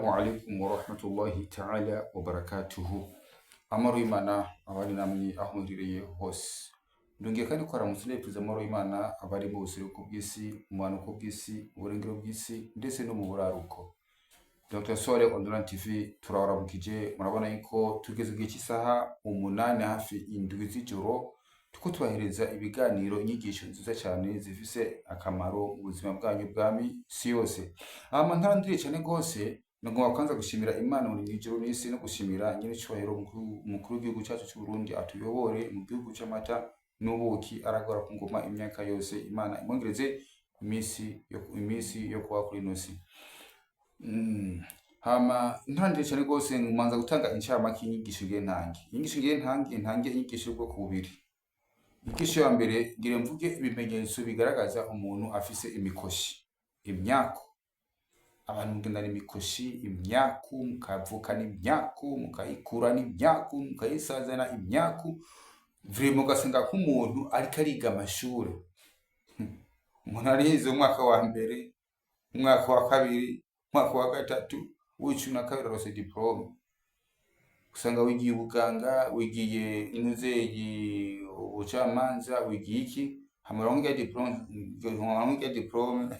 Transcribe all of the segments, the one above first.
Assalamu alaikum warahmatullahi ta'ala wabarakatuhu. Amahoro y'Imana abari namwe aho muherereye hose. Ndongeye kandi kubaramutsa ndabipfuza amahoro y'Imana abari mu buseruko bw'isi, mu bumanuko bw'isi, mu burengero bw'isi ndetse no mu buraruko. Dr. Sore Online TV turabaramukije, murabona yuko tugeze igihe cy'isaha 8 hafi 7 z'ijoro, tuko tubahereza ibiganiro, inyigisho nziza cyane zifise akamaro mu buzima bwanyu bwa misi yose. Hama ntarandiriye cyane rwose, nagomba kwanza gushimira Imana muri ijuru n'isi no gushimira nyir'icyubahiro umukuru w'igihugu cyacu cy'u Burundi atuyobore mu gihugu cy'amata n'ubuki, aragora ku ngoma imyaka yose. Imana imwongereze iminsi yo kuba kuri ino si. Hama ntarandiriye cyane rwose, nmanza gutanga incamake y'inyigisho ngiye ntange. Inyigisho ngiye ntange inyigisho y'ubwoko bubiri. Inyigisho ya mbere ngira mvuge ibimenyetso bigaragaza umuntu afise imikoshi, imyaku. Abantu mugendana imikoshi, imyaku, mukavukana imyaku, mukayikurana imyaku, mukayisazana imyaku. Vraiment ugasanga nk'umuntu ariko ariga amashure. Umuntu arize umwaka wa mbere, umwaka wa kabiri, umwaka wa gatatu, uw'icumi na kabiri aronse diplôme. Usanga wigiye ubuganga, wigiye intuzeyi, ubucamanza, wigiye iki, hama uronke irya diplôme, uronke irya diplôme,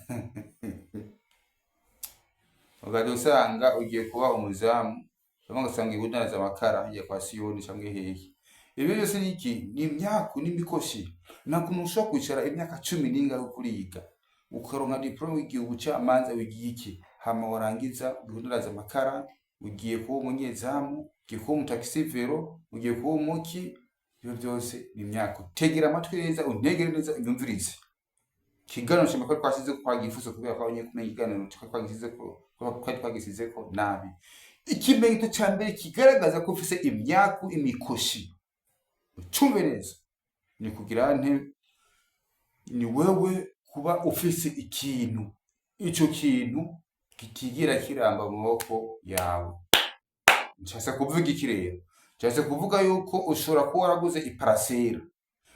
ugaca usanga ugiye kuba umuzamu, cyangwa ugasanga udandaza amakara hirya kwa Siyoni canke hehe. Ibi byose ni iki? Ni imyaku n'imikoshi. Nta kuntu ushobora kwicara imyaka cumi n'ingahe uriko uriga, ukaronka diplôme, wigiye ubucamanza, wigiye iki, hama warangiza udandaza amakara, ugiye kuba umunyezamu, ugiye kuba umutaxi vélo, ugiye kuba umuki. Ibyo byose ni imyaku. Tegera amatwi neza, untegere neza, unyumvirize. Ikiganiro nshima ko twasize twagifuse kubera ko abonye kumenya ikiganiro twari twagisize ko twari twagisizeko nabi. Ikimenyetso ca mbere kigaragaza ko ufise imyaku, imikoshi, ucumve neza, ni kugira nte? Ni wewe kuba ufise ikintu, ico kintu kitigera kiramba mu maboko yawe. Nshatse kuvuga iki rero? Nshatse kuvuga yuko ushobora kuba waraguze iparasera,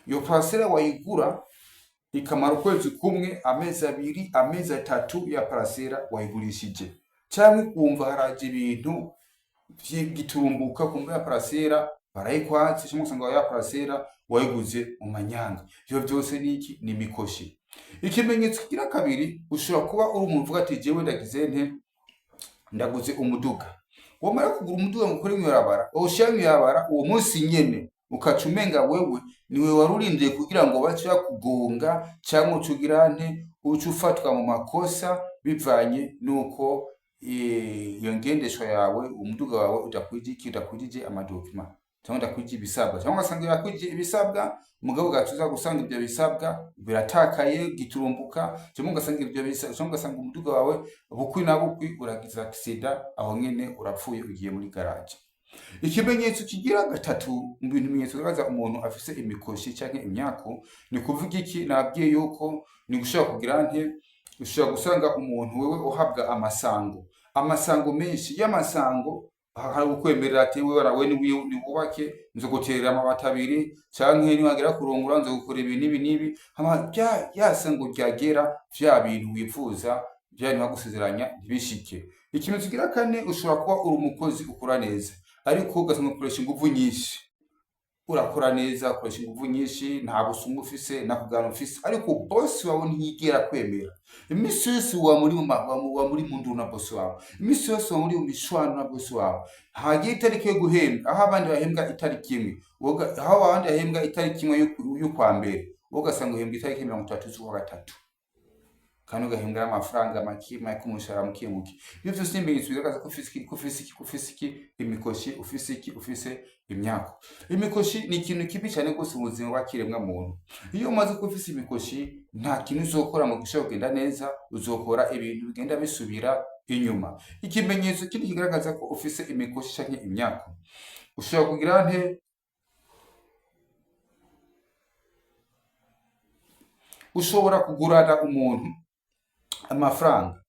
iyo parasera wayigura ikamara ukwezi kumwe, amezi 2, amezi 3, ya parasera wayigurishije, canke ukumva haraje ibintu vy'igiturumbuka, kumva ya parasera barayikwatse, canke ugasanga ya parasera wayiguze mu manyanga. Ivyo vyose ni iki? Ni imikoshi. Ikimenyetso kigira kabiri, ushobora kuba uri umuntu uvuga ati: "Jewe ndagize nte? Ndaguze umuduga." Wamara kugura umuduga ngo ukore mw'ibarabara, wawushira mw'ibarabara uwo munsi nyene, ukaca umenga wewe niwe wari urindiriye kugira ngo bace bakugonga, canke uce ugira nte, uce ufatwa mu makosa bivanye nuko iyo ngendeshwa yawe, umuduga wawe udakwije iki? Udakwije amadocuments cyangwa udakwije ibisabwa, cyangwa ugasanga yakwije ibisabwa, mugabo ugaca uza gusanga ibyo bisabwa biratakaye giturumbuka, cyangwa ugasanga ibyo bisabwa, cyangwa ugasanga umuduga wawe bukwi na bukwi uragize accident, aho nyene urapfuye, ugiye muri garage. Ikimenyetso kigira gatatu mu bintu bimenyetso bigaragaza umuntu afise imikoshi canke imyaku ni kuvuga iki? Nabwiye yuko ni gushobora kugira nte? Ushobora gusanga umuntu wewe uhabwa amasango, amasango menshi y'amasango, hari ukwemerera ati: "Wewe we niwubake, nzoguterera amabati 2, canke niwagera kurongora nzogukora ibi n'ibi n'ibi." Hama rya sango ryagera, vya bintu wifuza, vya bintu bagusezeranya ntibishike. Ikimenyetso kigira kane, ushobora kuba uri umukozi ukora neza, ariko ugasanga ukoresha inguvu nyinshi, urakora neza, ukoresha inguvu nyinshi, nta busuma ufise, nta kugana ufise, ariko bosi wawe ntiyigera kwemera. Iminsi yose wa muri mu nduru na bosi wawe, iminsi yose wa muri mu mishwano na bosi wawe. Hagiye itariki yo guhembwa, aho abandi bahembwa itariki imwe, aho abandi bahembwa itariki 1 y'ukwa mbere, wowe ugasanga uhembwa itariki 30 z'ukwa gatatu, kandi ugahembwa n'amafaranga make make, umushahara muke muke. Ibyo byose ni ibimenyetso bigaragaza ko ufise iki? Ko ufise iki? Ko ufise iki? Imikoshi. Ufise iki? Ufise imyaku. Imikoshi ni ikintu kibi cyane rwose mu buzima bw'ikiremwa muntu. Iyo umaze kuba ufise imikoshi, nta kintu uzokora ngo gishobore kugenda neza, uzokora ibintu bigenda bisubira inyuma. Ikimenyetso kindi kigaragaza ko ufise imikoshi canke imyaku, ushobora kugira nte? Ushobora kugurana umuntu amafaranga,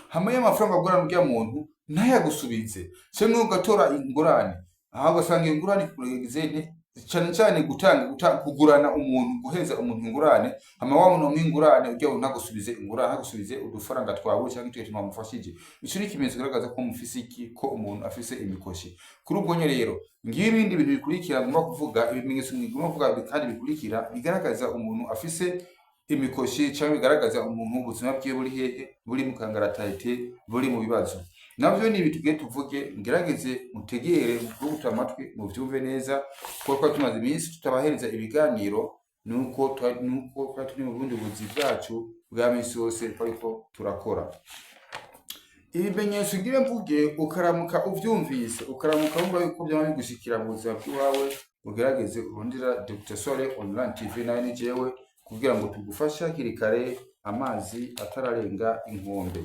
hama y'amafaranga agurana urya muntu ntayagusubize, canke ugatora ingurane, aho ugasanga ingurane ikuregeze nte? Cane cane gutanga, kugurana umuntu, guheza umuntu ingurane, hama wa muntu umuha ingurane, ugiye ntagusubize ingurane, ntagusubize udufaranga twawe canke tugiye twamufashije. Ico ni ikimenyetso kigaragaza ko mufise iki, ko umuntu afise imikoshi. Kuri ubwo nyene rero, ngibi ibindi bintu bikurikira ngomba kuvuga, ibimenyetso ngomba kuvuga kandi bikurikira bigaragaza umuntu afise imikoshi, canke bigaragaza umuntu ubuzima bwiwe buri hehe, buri mu kangaratete, buri mu bibazo. Navyo ni ibi tugiye tuvuge. Ngerageze mutegere, mukuguta amatwi, muvyumve neza, kuko twari tumaze iminsi tutabahereza ibiganiro, nuko twari turi mu bundi buzi bwacu bwa misi yose twariko turakora. Ibimenyetso ngire mvuge, ukaramuka uvyumvise, ukaramuka wumva yuko vyama bigushikira mu buzima bw'iwawe, ugerageze urondera Dr Sole Online TV, nawe ni jewe, kugira ngo tugufashe hakiri kare amazi atararenga inkombe.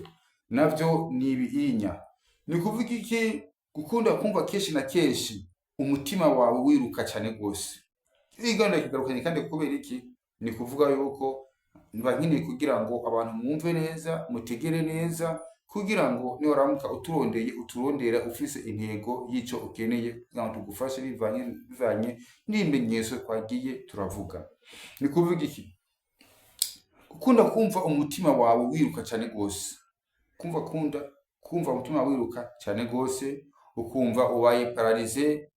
Navyo ni ibihinya. Ni kuvuga iki? Gukunda kumva kenshi na kenshi umutima wawe wiruka cane gose. Ibiganiro kigarukanye kandi kubera iki? Ni kuvuga yuko mba nkeneye kugira ngo abantu mwumve neza, mutegere neza, kugira ngo niwaramuka uturondeye, uturondera ufise intego y'ico ukeneye, kugira ngo tugufashe bivanye n'ibimenyetso twagiye turavuga. Ni kuvuga iki? Gukunda kumva umutima wawe wiruka cane gose, kumva kunda kumva umutima wawe wiruka cane gose, ukumva ubaye paralysé,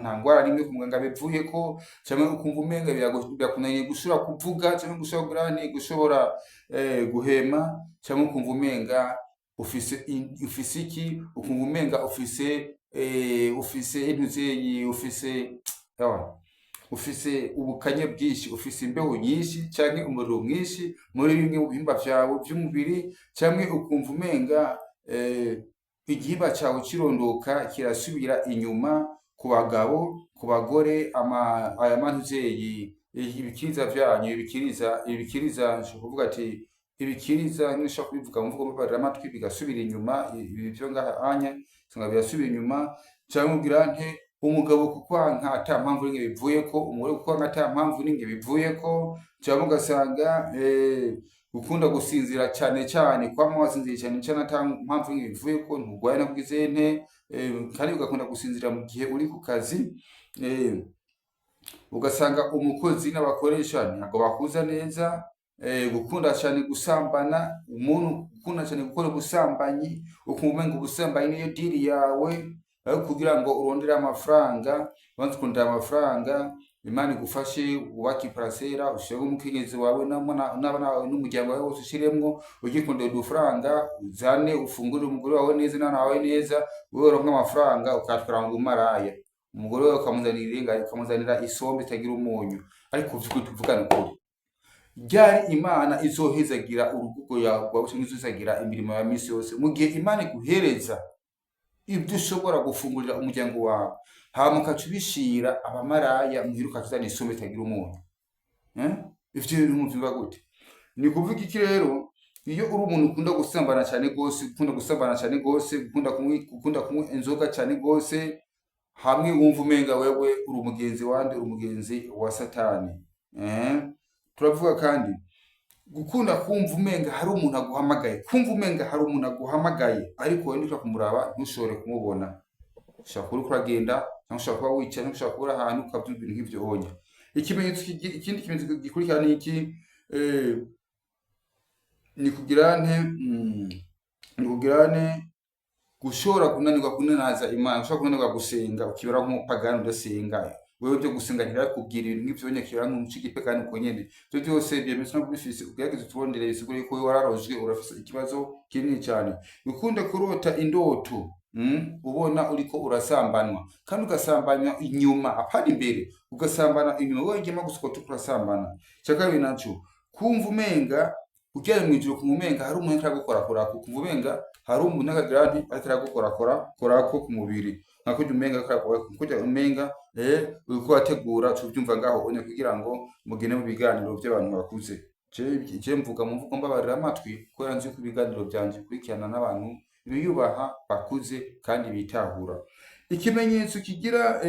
nta ngwara nimwe ku muganga bivuyeko, canke ukumva umenga birakunaniye gushobora kuvuga, canke gushobora gushobora guhema, canke ukumva umenga ufise iki, ukumva umenga ufise intuzeyi, ufise yawa, ufise ubukanye bwinshi, ufise imbeho nyinshi canke umuriro mwinshi muri bimwe mu bihimba vyawe vy'umubiri, canke ukumva umenga igihimba cawe cirondoka kirasubira inyuma ku bagabo, ku bagore, ama aya mantuzeyi, ibikiriza vyanyu, ibikiriza, nshobora kuvuga ati ibikiriza, nshobora kubivuga mu mvugo mbabarira amatwi, bigasubira inyuma. Ibi vyo ngaha anya usanga birasubira inyuma, canke ugira nte, umugabo kukwanka ata mpamvu n'imwe bivuyeko, umugore kukwanka ata mpamvu n'imwe bivuyeko, canke ugasanga gukunda gusinzira cane cane, kwama wasinziriye cane cane ata mpamvu n'imwe bivuyeko, ntugwaye nakugize nte, kandi ugakunda gusinzira mu gihe uri ku kazi, ugasanga umukozi n'abakoresha ntabwo bakuza neza, gukunda cane gusambana, umuntu gukunda cane gukora ubusambanyi, ukumva umenga ubusambanyi niyo diri yawe, aho kugira ngo urondere amafaranga, ubanze kurondera amafaranga, Imana igufashe wubake iparasera, ushiremo umukenyezi wawe n'abana bawe n'umuryango wawe wose ushiremwo, ugikundira udufaranga, uzane ufungurire umugore wawe neza n'abana bawe neza, wewe uronke amafaranga ukayatwara mu bumaraya, umugore wawe ukamuzanira irenga, ukamuzanira isombe itagira umunyu. Ariko vy'ukuri tuvugane ukuri, ryari Imana izohezagira urugo rwawe canke izohezagira imirimo ya misi yose, mu gihe Imana iguhereza ibyo ushobora gufungurira umuryango wawe, hama ukaca ubishira abamaraya muhira, ukazana isombe itagira umunyu, eh? Ivyo bintu muvyumva gute? Ni kuvuga iki rero? Iyo uri umuntu ukunda gusambana cyane gose, ukunda gusambana cyane gose, gukunda kunywa inzoga cyane gose, hamwe wumva umenga wewe uri umugenzi wande, uri umugenzi wa Satani, eh? Turavuga kandi gukunda kumva umenga hari umuntu aguhamagaye, kumva umenga hari umuntu aguhamagaye, ariko wowe ntushobora kumuraba, ntushobore kumubona. Ushobora kuba uriko uragenda, cyangwa ushobora kuba wicaye, cyangwa ushobora kuba uri ahantu ukavyumva ibintu nk'ivyo honya. Ikimenyetso ikindi kimenyetso gikurikira ni iki? Ni kugira nte, ni kugira nte, gushobora kunanirwa kunanaza Imana, ushobora kunanirwa gusenga, ukibera nk'umupagani udasenga. Wewe byo gusenga ntibakubwira ibintu nk'ivyo nyene, kibera nk'umuco igipagani uko nyene. Ivyo byose byemezwa no kubifise, ugerageze utubondere, bisigure yuko wewe wararozwe, urafise ikibazo kinini cyane. Ukunde kurota indoto, ubona uriko urasambanwa, kandi ugasambanywa inyuma, apana imbere, ugasambana inyuma, wewe gema gusa uko urasambana. Icya kabiri naco, kumva umenga uryamye mw'ijoro, kumva umenga hari umuntu ariko aragukorakorako, kumva umenga hari umuntu akagira nti ariko aragukorakora korako ku mubiri, nka kurya umenga ariko kurya umenga uriko urategura, uca uvyumva ngaho onya, kugira ngo mugende mu biganiro vy'abantu bakuze. Je mvuga mu mvugo mbabarira amatwi, kubera nzi yuko ibiganiro vyanje bikurikirana n'abantu biyubaha, bakuze kandi bitahura. Ikimenyetso kigira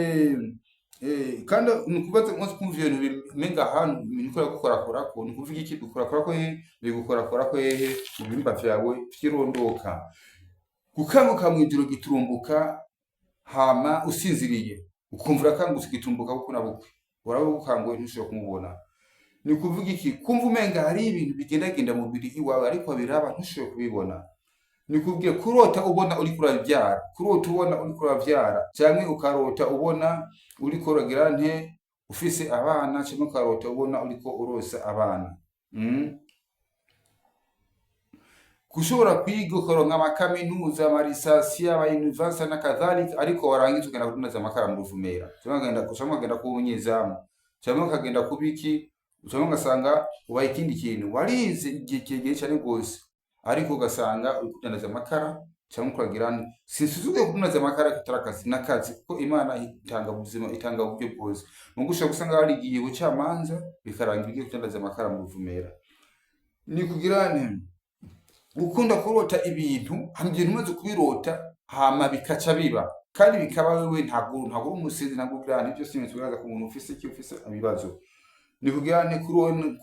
kandi ni ukubaza umaze kumva ibintu bimenga ahantu ibintu uriko uragukorakorako, ni ukuvuga iki? Bigukorakorako hehe? Bigukorakorako hehe? Mu bihimba vyawe vy'irondoka. Gukanguka mw'ijoro giturumbuka, hama usinziriye. Ukumva urakangutse igitumbuka bukwe na bukwe, uraba ugukanguye ntushobora kumubona. Ni kuvuga iki? Kumva umenga hari ibintu bigendagenda mu mubiri iwawe, ariko biraba ntushobore kubibona. Ni kubwira kurota ubona uriko uravyara, kurota ubona uriko uravyara, canke ukarota ubona uriko uragira nte, ufise abana, canke ukarota ubona uriko urosa abana. Gushobora kwiga ukaronka amakaminuza, amarisasiya, ama university na kadhalika, ariko warangiza ugenda kudandaza amakara mu Ruvumera, canke ukagenda kuba umunyezamu, canke ukagenda kuba iki, canke ugasanga ubaye ikindi kintu. Warize igihe kirekire cane gose, ariko ugasanga uri kudandaza amakara canke ukagira nte. Sinsuzuguye kudandaza amakara katari akazi, n'akazi, kuko Imana itanga ubuzima, itanga uburyo bwose. Muga ushobora gusanga warigiye ubucamanza, bikarangira ugiye kudandaza amakara mu Ruvumera. Ni kugira nte? Gukunda kurota ibintu, hama ibintu umaze kubirota hama bikaca biba, kandi bikaba wewe ntabwo uri umusinzi, ntabwo ugira nte. Byose ibintu bigaragaza ko umuntu ufise iki, ufise ibibazo. Ni kugira nte?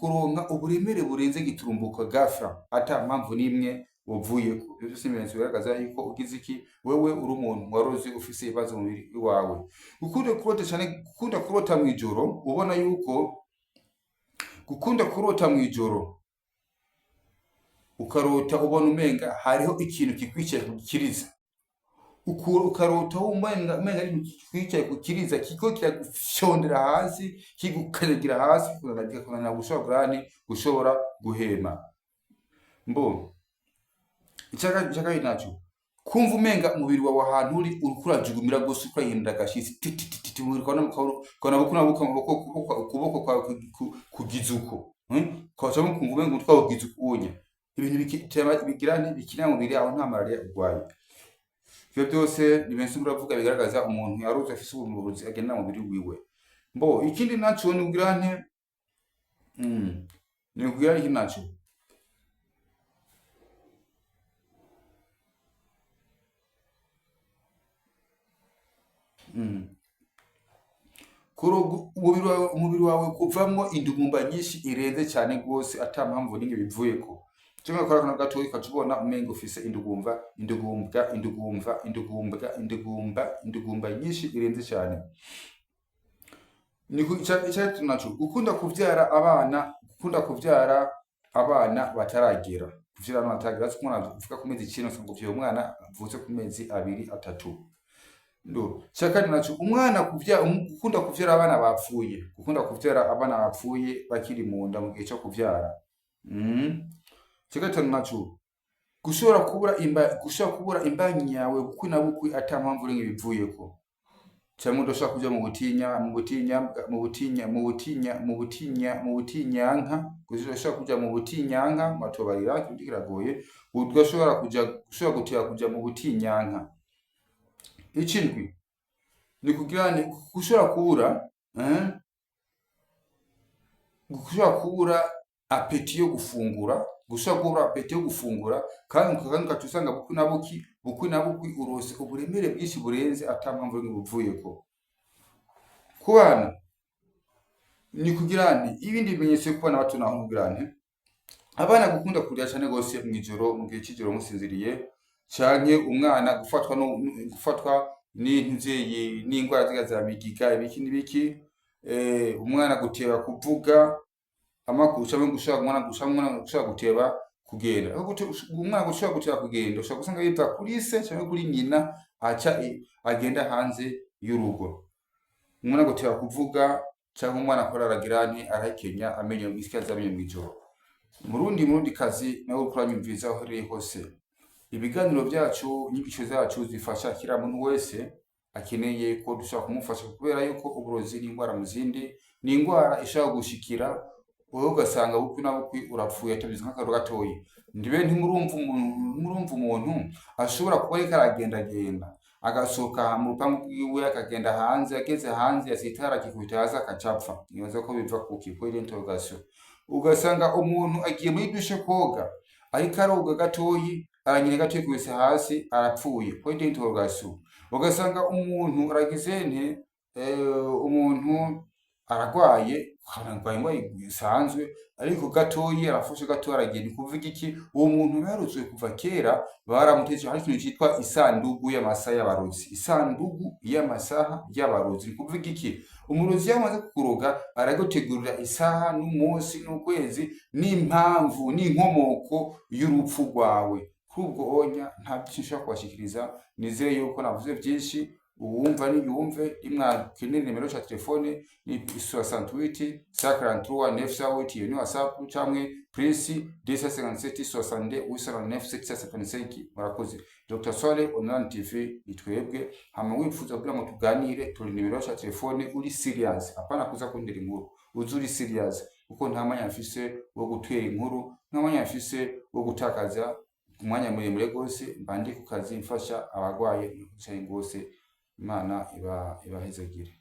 Kuronka uburemere burenze giturumbuka ghafla, ata mpamvu n'imwe buvuyeko. Ibyo byose ibimenyetso bigaragaza yuko ugize iki, wewe uri umuntu waroze, ufise ibibazo mu mubiri iwawe. Gukunda kurota cyane, gukunda kurota mw'ijoro ubona yuko, gukunda kurota mw'ijoro ukarota ubona umenga hariho ikintu kikwicaye ku gikiriza, ukarota umenga ari ikintu kikwicaye ku gikiriza, kiriko kiragufyondera hasi, kigukanyagira hasi, kikakunanira gushobora guhema. Mbo icya kabiri naco, kumva umenga umubiri wawe ahantu uri uriko urajugumira gose, uriko urahinda agashitsi titititi, umubiri ukabona bukuna buka amaboko, ukuboko kwawe kugize uko, ukaca kumva umenga umutwe wawe ugize ukunya. Ibintu bigira nti bikina mu mubiri, aho nta malaria urwaye. Ivyo byose ni benshi muravuga bigaragaza umuntu yaruze, afise uburozi agenda mu mubiri wiwe. Mbo ikindi naco ni kugira nte, ni kugira iki naco? Umubiri wawe kuvamwo indugumba nyinshi irenze cyane rwose, ata mpamvu n'imwe bivuyeko. Cyangwa ukora akantu gatoyi ukaca ubona umenga ufise indugumba, indugumba, indugumba, indugumba, indugumba, indugumba nyinshi irenze cyane. Ni icya naco, gukunda kuvyara abana, gukunda kuvyara abana bataragera, kuvyara abana bataragera. Uretse ko umwana avuka ku mezi 9, usanga uvyaye umwana avutse ku mezi 2, 3. Ndo cya kane naco, umwana gukunda kuvyara abana bapfuye, gukunda kuvyara abana bapfuye bakiri mu nda mu gihe cyo kuvyara. Cya gatanu naco, gushobora kubura imbanyi yawe bukwi na bukwi, ata mpamvu rimwe bivuyeko, cyangwa udashobora kuja mu butinya, mu butinya, mu butinya, mu butinya, mu butinya, mu butinyanka, udashobora kuja mu butinyanka, matobarira ikindi kiragoye, udashobora kuja, ushobora gutera kuja mu butinyanka. Ikindwi ni kugira ni gushobora kubura, gushobora kubura appétit yo gufungura, gushobora kubura appétit yo gufungura, kandi ugaca usanga bukwi na bukwi, bukwi na bukwi urose uburemere bwinshi burenze, ata mpamvu rimwe buvuyeko. Ku bana ni kugira nti ibindi bimenyetso yo kubana bato naho, kugira nti abana gukunda kurira cyane gose mw'ijoro, mu gihe cy'ijoro musinziriye, canke umwana gufatwa no gufatwa n'intuzeyi, n'ingwara ziga za migiga, ibiki n'ibiki, umwana guteba kuvuga amakuru, canke gushaka umwana gushaka umwana gushaka guteba kugenda. Ariko umwana gushaka guteba kugenda, ushobora gusanga biva kuri se canke kuri nyina, aca agenda hanze y'urugo. Umwana guteba kuvuga, canke umwana akora aragira nti arahekenya amenyo, isya z'amenyo mw'ijoro. Murundi kazi nawe uriko uranyumviriza aho uherereye hose, ibiganiro byacu, inyigisho zacu zifasha kila muntu wese akeneye ko dushobora kumufasha, kubera yuko uburozi ni indwara mu zindi, ni indwara ishobora gushikira wowe ugasanga bukwi na bukwi urapfuye, atabizi nk'akaruru gatoyi. Ndibe ntimurumva umuntu ashobora kuba ariko aragendagenda, agasohoka mu rupangu rwiwe, akagenda hanze, ageze hanze yasitara akikubita hasi akacapfa. Nibaza ko biva kuki? Point d'interrogation. Ugasanga umuntu agiye muri douche koga, ariko aroga gatoyi, aranyerera gatoyi, kubise hasi arapfuye. Point d'interrogation. Ugasanga umuntu aragize nte, umuntu Aragwaye, aragwaye ingwara isanzwe, ariko gatoyi arafushe, gatoyi aragenda. Kuvuga iki? Uwo muntu yarozwe kuva kera, baramuteje. Hari ikintu citwa isandugu y'amasaha y'abarozi, isandugu y'amasaha y'abarozi. Ni kuvuga iki? Umurozi iyo amaze kukuroga, aragutegurira isaha n'umunsi n'ukwezi n'impamvu n'inkomoko y'urupfu rwawe. Kuri ubwo onya nta byinshi nshobora kubashikiriza. Nizere yuko navuze byinshi, uwumva niyumve. Nimwakenera nimero ya telefone ni 68 143 908, iyo ni WhatsApp, canke plus 257 62 809 775. Murakoze. Dr Swale Online TV ni twebwe. Hama wifuza kugira ngo tuganire, turi nimero ya telefone. Uri serious, apana kuza kundira inkuru, uzi uri serious, kuko nta mwanya mfise wo gutera inkuru, nta mwanya mfise wo gutakaza umwanya muremure gose. Mba ndi ku kazi mfasha abagwaye cyane gose. Imana ibahezagire.